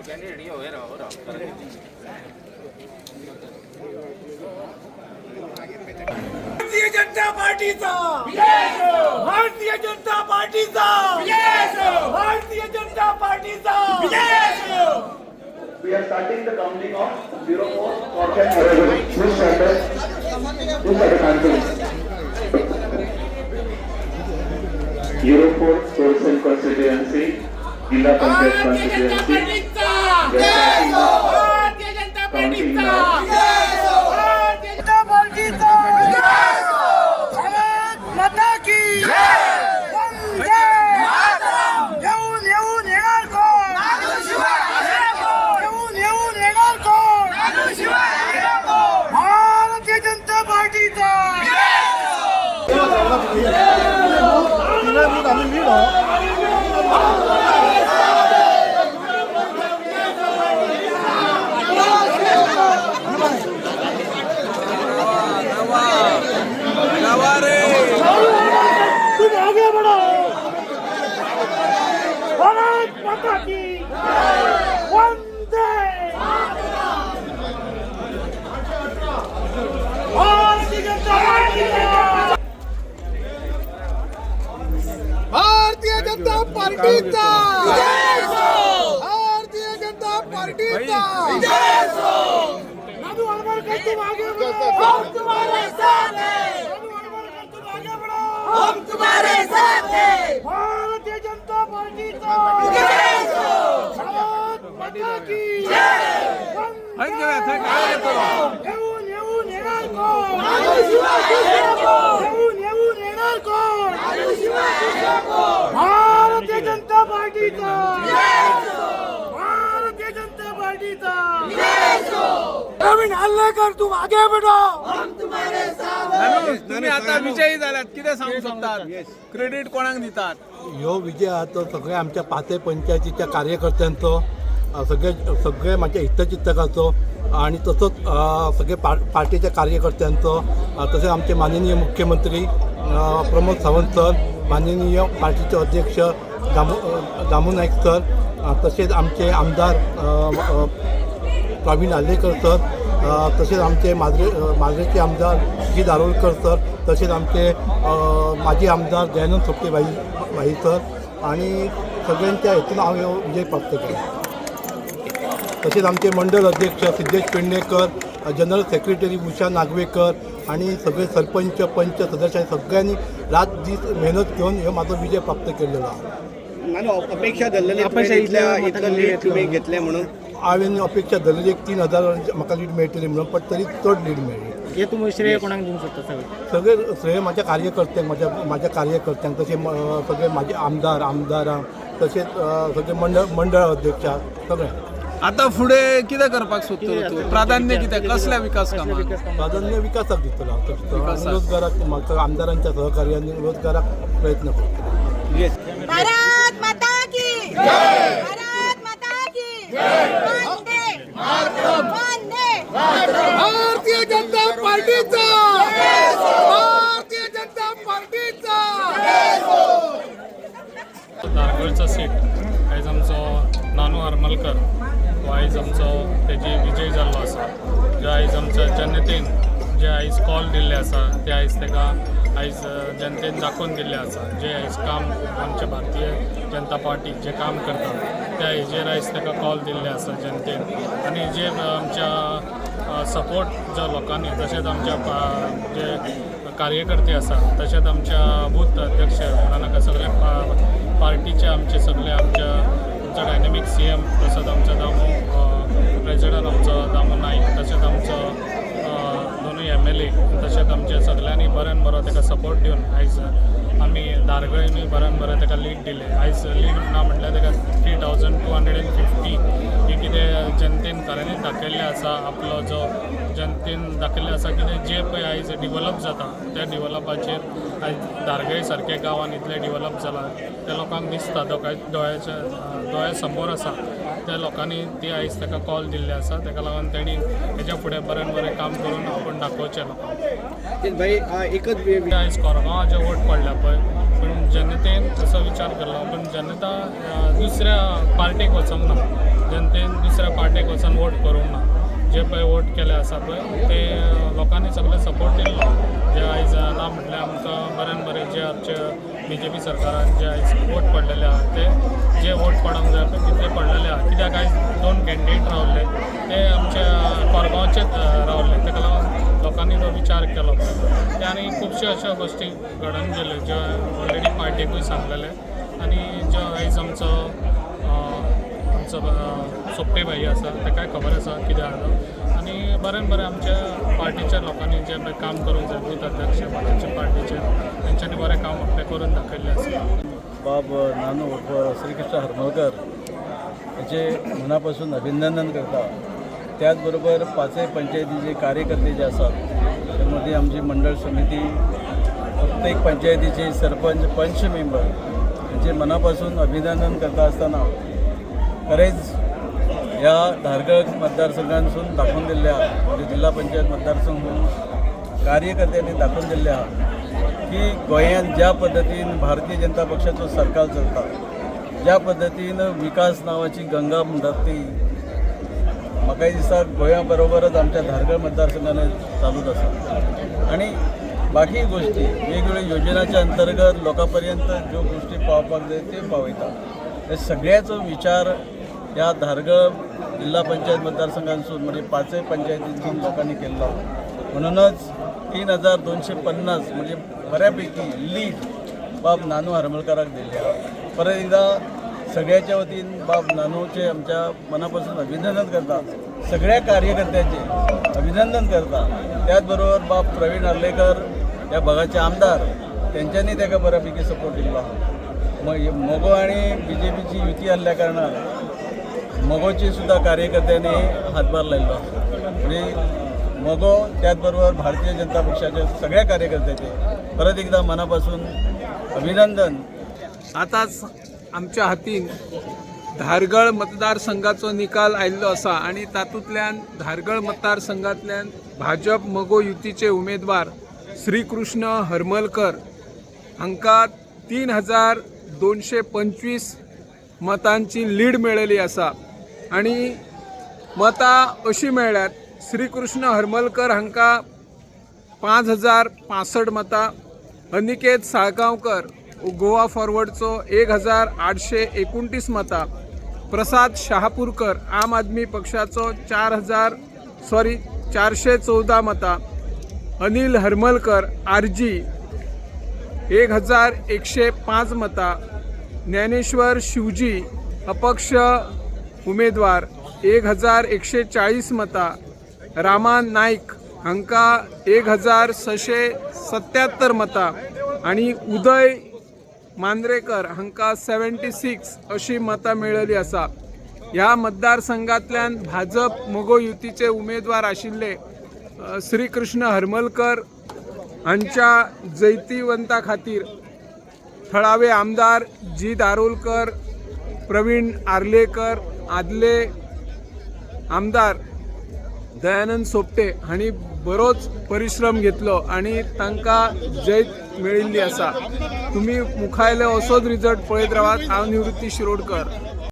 भारतीय जनता पार्टीचा, भारतीय जनता पार्टीचा, भारतीय जनता पार्टीचा. We are starting the counting of 04 Caution Arrival. Please start the, please start the counting. 04 Torsen constituency, Jilla Panchayat Bharatiya Janata constituency. पार्टीचा, We are starting the Bharatiya Janata counting पार्टीचा, now. Bharatiya Janata पार्टीचा. भारत माता की वंदे मातरम. येऊन येऊन येणार कोण? येऊन येऊन येणार कोण? भारतीय जनता पार्टीचा. तुम आगे बढ़ो. भारत माता की वंदे. भारतीय जनता पार्टी, भारतीय जनता पार्टीचा, भारतीय जनता पार्टीचा. नानू हरमलकर, तुम आगे बढ़ो, हम तुम्हारे साथ हैं. नानू हरमलकर, तुम आगे बढ़ो, हम तुम्हारे साथ हैं. भारतीय जनता पार्टीचा. भारत माता की वंदे. येऊन येऊन येणार कोण? येऊन येऊन येणार कोण? भारतीय जनता पार्टीचा, भारतीय जनता पार्टीचा. प्रवीण आर्लेकर, तुम आगे बढ़ो. तुम्ही आता विजयी जाल्यात, कितें सांगू शकतात? क्रेडीट कोणाक दितात? ह्यो विजय आहा तो सगळ्या आमच्या पाचय पंचायतीच्या कार्यकर्त्यांचो, सगळे सगळे माझ्या हितचिंतकाचो आणि तसोच सगळे पार्टीच्या कार्यकर्त्यांचो, तसेच आमचे माननीय मुख्यमंत्री प्रमोद सावंत सर, माननीय पार्टीचे अध्यक्ष दामू नाईक सर, तसेच आमचे आमदार प्रवीण आर्लेकर सर, तसेच आमचे माजरेचे आमदार जी दारोलकर सर, तसेच आमचे माजी आमदार दयानंद सोपटे भाई भाई सर आणि सगळ्यांच्या हेतून हांव ह्यो विजय प्राप्त केला. तसेच आमचे मंडळ अध्यक्ष सिद्धेश पेडणेकर, जनरल सेक्रेटरी उषा नागवेकर आणि सगळे सरपंच, पंच सदस्य, सगळ्यांनी रात दीस मेहनत घेऊन ह्यो म्हाजो विजय प्राप्त केलेलो आहा. नानू, अपेक्षा धरलेली तुवें इतल्या इतलो लीड तुमी घेतले म्हणून? हांवें अपेक्षा धरलेली एक 3000 म्हाका लीड मेळटली म्हणून, पण तरी चड लीड मेळ्ळी. हे तुम्ही श्रेय कोणाक दिवंक शकता सगळें? सगळे श्रेय माझ्या कार्यकर्त्यांक, माझ्या माझ्या कार्यकर्त्यांक, तशें सगळे माझे आमदार, आमदारांक, तशेंच सगळे मंडळ मंडळ अध्यक्षांक, सगळ्यांक. आता फुडें कितें करपाक सोदतलो तूं? प्राधान्य कितें, कसल्या विकास कामाक? प्राधान्य विकासाक दितलो हांव. विकासाक. रोजगाराक म्हाका आमदारांच्या सहकार्यान रोजगाराक प्रयत्न करतलो. भारत माता की जय! भारत माता की वंदे वंदे. भारतीय जनता पार्टीचा, भारतीय जनता पार्टीचा. धारगळचो सीट आयज आमचो नानू हरमलकर हो आयज आमचो तेजी विजय जाल्लो आसा. जे आयज आमच्या जनतेन जे आयज कॉल दिल्ले आसा ते आयज ताका आयज जनतेन दाखोवन दिल्लें आसा. जे आयज काम आमच्या भारतीय जनता पार्टी जे काम करता त्या हेजेर आयज ताका कॉल दिल्ले आसा जनतेन. आनी जे आमच्या सपोर्ट जो लोकांनी, तशेंच आमच्या जे कार्यकर्ते आसा, तशेंच आमच्या बूथ अध्यक्ष नाका सगळे पार्टीचे आमचे सगळे, आमच्या आमचो डायनेमीक सीएम, तसोच आमचो दामू प्रेजिडंट आमचो दामू नायक, तशेंच आमचो दोनूय एमएलए, तशेंच आमच्या सगळ्यांनी बऱ्यान बरो ताका सपोर्ट दिवन आयज आमी धारगळीनूय बऱ्यान बरें ताका लीड दिलें. आयज लीड ना म्हटल्यार ताका 3250 ही कितें जनतेन खऱ्यांनीच दाखयल्लें आसा. आपलो जो जनतेन दाखयल्लें आसा कितें जे पळय आयज डिवलप जाता त्या डिवलपाचेर आयज धारगळे सारक्या गांवान इतलें डिवलप जालां त्या लोकांक दिसता, दोळ्याच्या दोळ्या समोर आसा. त्या लोकांनी ती आयज ताका कॉल दिल्ले आसा. ताका लागून तेणी हेच्या फुडें बऱ्यान बरें काम करून आपूण दाखोवचें लोकांक. भाई, एकच आयज कोरगांवाचे वोट पडल्या पळय, पूण जनतेन असो विचार केल्लो, पूण जनता दुसऱ्या पार्टेक वचोंक ना. जनतेन दुसऱ्या पार्टेक वचोन वोट करूंक ना. जे पळय वोट केले आसा पळय ते लोकांनी सगळे सपोर्ट दिल्लो. जे आयज ना म्हटल्यार आमकां बऱ्यान बरें जे आमचे बीजेपी सरकारान जे आयज वोट पडलेले आहा ते जे वोट पडोंक जाय पळय तितले पडलेले आहा. कित्याक आयज 2 कॅन्डिडेट रावले ते आमच्या कोरगांवचेच रावले, ताका लागून लोकांनी तो विचार केलो. ते आनी खुबश्यो अश्यो गोश्टी घडोवन गेल्यो ज्यो ऑलरेडी पार्टेकूय सांगलेले. आनी जो आयज आमचो आमचो सोपटे भाई आसा ताकाय खबर आसा कितें आहा तो. आनी बरें बरें आमच्या पार्टीच्या लोकांनी जें पळय काम करूंक जाय, बूथ अध्यक्ष बाकीच्या पार्टीचे तेंच्यांनी बरें काम आपलें करून दाखयल्लें आसा. बाब नानू श्रीकृष्ण हरमलकर याचे मनापासून अभिनंदन करता. त्याचबरोबर पाचय पंचायतीचे कार्यकर्ते जे आसात त्यामध्ये आमची मंडळ समिती, प्रत्येक पंचायतीचे सरपंच, पंच मेंबर यांचे मनापासून अभिनंदन करता असताना खरेंच ह्या धारगळ मतदारसंघांसून दाखोवन दिल्ले आहा, म्हणजे जिल्हा पंचायत मतदारसंघ कार्यकर्त्यांनी दाखोवन दिल्ले आहा की गोंयांत ज्या पद्दतीन भारतीय जनता पक्षाचो सरकार चलता, ज्या पद्दतीन विकास नांवाची गंगा म्हणटात ती म्हाकाय दिसता गोंया बरोबरच आमच्या धारगळ मतदारसंघान चालूच आसा. आनी बाकी गोश्टी वेगवेगळ्यो योजनाच्या अंतर्गत लोकां पर्यंत ज्यो गोश्टी पावपाक जाय त्यो पावयता. हे सगळ्याचो विचार ह्या धारगळ जिल्हा पंचायत मतदारसंघांसून म्हणजे पाचय पंचायतींतून लोकांनी केल्लो. म्हणूनच 3250 म्हणजे बऱ्यापैकी लीड बाब नानू हरमलकाराक दिल्ली आहा. परत एकदा सगळ्याच्या वतीन बाब नानूचे आमच्या मनापासून अभिनंदन करता, सगळ्या कार्यकर्त्यांचे अभिनंदन करता. त्याचबरोबर बाब प्रवीण आर्लेकर ह्या भागाचे आमदार तेंच्यांनी ताका बऱ्यापैकी सपोर्ट दिल्लो आहा. मगो आनी बीजेपीची युती आसल्या कारणान मगोची सुद्दां कार्यकर्त्यांनी हातभार लायल्लो आसा. म्हणजे मगो त्याचबरोबर भारतीय जनता पक्षाच्या सगळ्या कार्यकर्त्यांचे परत एकदा मनापासून अभिनंदन. आतांच आमच्या हातीन धारगळ मतदारसंघाचो निकाल आयिल्लो आसा आनी तातूंतल्यान धारगळ मतदारसंघांतल्यान भाजप मगो युतीचे उमेदवार श्रीकृष्ण हरमलकर हांकां 3225 मतांची लीड मेळिल्ली आसा. आनी मतां अशीं मेळ्ळ्यात, श्रीकृष्ण हरमलकर हांकां 5065 मतां, अनिकेत साळगांवकर गोवा फॉरवर्डचो 1829 मतां, प्रसाद शहापूरकर आम आदमी पक्षाचो 414 मतां, अनिल हरमलकर आरजी 1105 मतां, ज्ञानेश्वर शिवजी अपक्ष उमेदवार 1140 मतां, रामा नायक हांकां 1677 मतां आनी उदय मांद्रेकर हांकां 76 अशी मतां मेळिल्ली आसा. ह्या मतदारसंघांतल्यान भाजप मगो युतीचे उमेदवार आशिल्ले श्रीकृष्ण हरमलकर हांच्या जैतिवंता खातीर थळावे आमदार जी दारोलकर, प्रवीण आर्लेकर, आदले आमदार दयानंद सोपटे हांणी बरोच परिश्रम घेतलो आनी तांकां जैत मेळिल्ली आसा. तुमी मुखायले असोच रिजल्ट पळयत रावात. हांव निवृत्ती शिरोडकर.